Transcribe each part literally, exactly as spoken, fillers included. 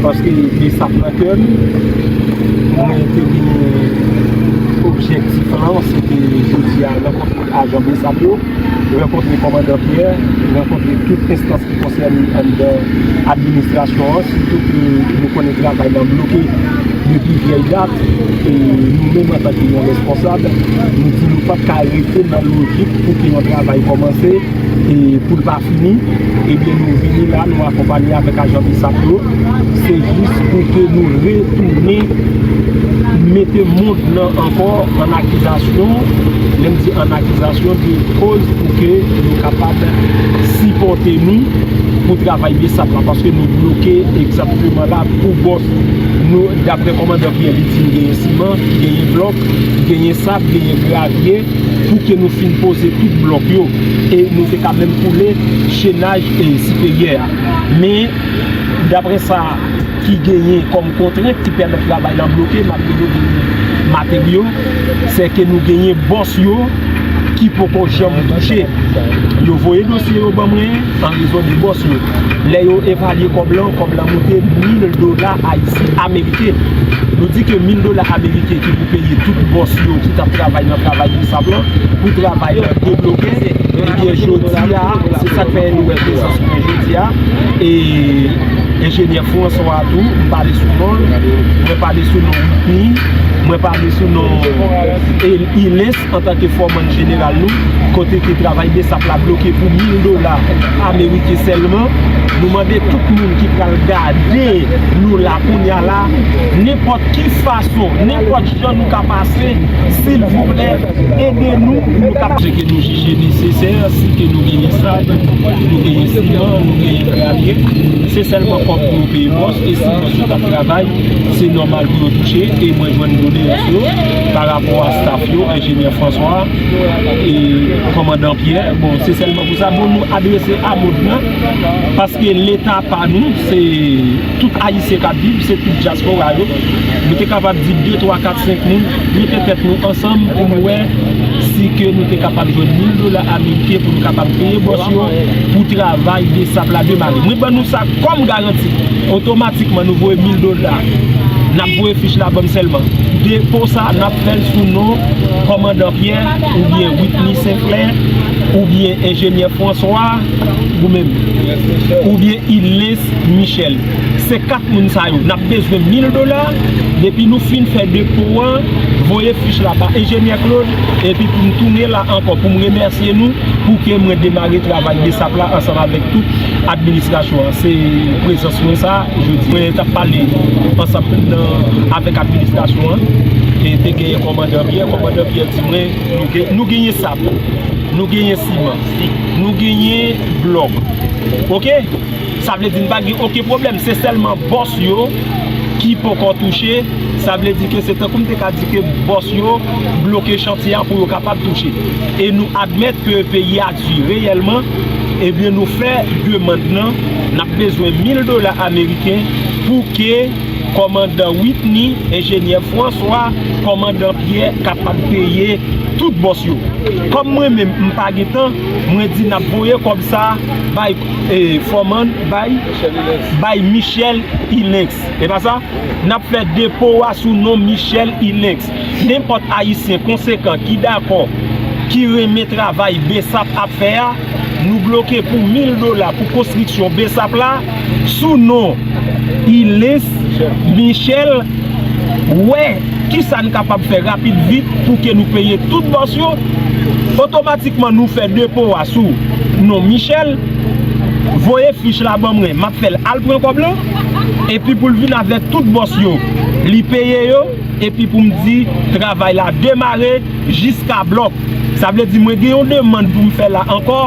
Paske BSAP nan kè m, mwen te gen objektif lan, se te jodi a rankontre ajan BSAP yo, rankontre kòmandan Pierre, rankontre tout enstans ki konsène anndan administrasyon an, sitou ke nou konnen travay lan bloke depi vyèy dat, e nou menm antanke yon responsab, nou di nou p ap ka rete nan lojik pou ke yon travay kòmanse e pou l pa fini, ebyen nou vini la, nou akonpanye avèk ajan BSAP yo, se jis pou ke nou retounen mete mond lan ankò an akizasyon, lè m di an akizasyon, de koz pou ke yo kapab sipòte nou pou travay BSAP la, paske nou bloke egzakteman la pou bòs nou, daprè kòmandan Pierre, li di n genyen siman, genyen blòk, genyen sab, genyen gravye, pou ke nou fin poze tout blòk yo, e nou te ka menm koule chenaj e siperyè a. Men, daprè sa ki genyen kòm kontrent ki pèmèt travay lan bloke, malgre nou genyen materyo, se ke nou genyen bòs yo ki poko janm touche. Yo voye dosye yo ban mwen an rezon de bòs yo. Lè yo evalye kòb lan, kòb lan moute mil dola ayisyen, ameriken. Nou di ke mil dola ameriken ki pou peye tout bòs yo ki t ap travay nan travay BSAP lan, pou travay lan debloke. Ebyen, jodi a, se sa k fè nou wè prezans mwen jodi a. E enjenyè François tou, m pale sou non l, mwen pale sou non Whitney, mwen pale sou non Ilens antanke fòmann jeneral nou, kote ke travay BSAP la bloke pou mil dola ameriken sèlman. Nou mande tout moun ki pral gade nou la kounye a la, nenpòt ki fason, nenpòt jan nou ka pase, silvouplè, ede nou pou nou ka. Se ke nou jije nesesè, si ke nou genyen sab, nou genyen siman, nou genyen gravye, se sèlman kòb pou nou peye bòs, e si bòs yo t ap travay, se nòmal pou yo touche, e mwen jwenn kondoleyans yo pa rapò a staf yo, enjenyè François, e kòmandan Pierre. Bon, se sèlman pou sa, bon, nou adrese a mond lan, paske Leta pa nou, se tout Ayisyen k ap viv, se tout dyaspora yo. Nou te kapab di de, twa, kat, senk moun, mete tèt nou ansanm pou nou wè si ke nou te kapab jwenn mil dola ameriken pou nou kapab peye bòs yo pou travay BSAP la demare. Mwen ban nou sa kòm garanti. Otomatikman, nou voye mil dola. N ap voye fich la ban m sèlman. Depo sa, n ap fè l sou non kòmandan Pierre, oubyen Whitney Sinclair, oubyen enjenyè François, ou menm, oubyen Ilens Michel. Se kat moun sa yo, n ap bezwen mil dola. Depi nou fin fè depo an, voye fich la ba enjenyè Claude, epi pou m tounen la ankò pou m remèsye nou pou ke mwen demare travay BSAP la ansanm avèk tout administrasyon an. Se prezans mwen sa, jodi. Mwen t ap pale ansanm nan, avèk administrasyon an, e te genyen kòmandan Pierre. Kòmandan Pierre di mwen, nou gen, nou genyen sab, nou genyen siman, nou genyen blòk. Oke? Sa vle di n pa gen okenn pwoblèm, se sèlman bòs yo ki poko touche. Sa vle di ke se tankou m te ka di ke bòs yo bloke chantye a pou yo kapab touche. E nou admèt ke peyi a di reyèlman, ebyen nou fè demann nan, n ap bezwen mil dola ameriken pou ke kòmandan Whitney, enjenyè François, kòmandan Pierre kapab peye tout bòs yo. Kòm mwen menm, m pa gen tan, mwen di n ap voye kòb sa bay, eh, fòmann, bay, bay Michel Ilex. E pa sa? N ap fè depo a sou non Michel Ilex. Nenpòt Ayisyen konsekan ki dakò, ki renmen travay BSAP ap fè a, nou bloke pou mil dola pou konstriksyon BSAP la, sou non Ilex Michel, wè kisa n kapab fè rapid vit pou ke nou peye tout bòs yo. Otomatikman, nou fè depo a sou non Michel, voye fich la ban mwen, m ap fè l al pran kòb lan, epi pou l vin avèk tout bòs yo, li peye yo, epi pou m di travay la demare jiska blòk. Sa vle di mwen gen yon demann pou m fè la ankò,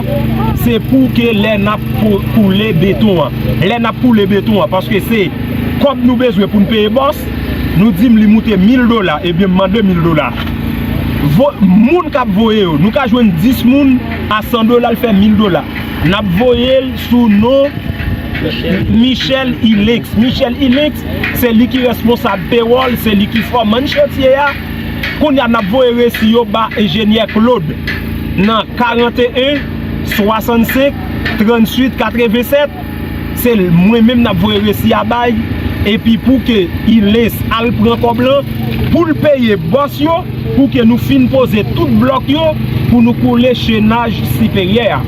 se pou ke lè n ap pou-, koule beton an, lè n ap koule beton an, paske se kòb nou bezwen pou n peye bòs, nou di m li moute mil dola, ebyen m mande mil dola. Vo-, moun k ap voye yo, nou ka jwenn dis moun a san dola, l fè mil dola. N ap voye l sou non Michel Ilex. Michel Ilex, se li ki responsab pewòl, se li ki fòmann chantye a. Kounye a, n ap voye resi yo ba enjenyè Claude nan karanteyen swasannsenk tranntuit katrevennsèt. Se mwen menm n ap voye resi a bay, epi pou ke Ilens al pran kòb lan, pou l peye bòs yo, pou ke nou fin poze tout blòk yo, pou nou koule chenaj siperyè a.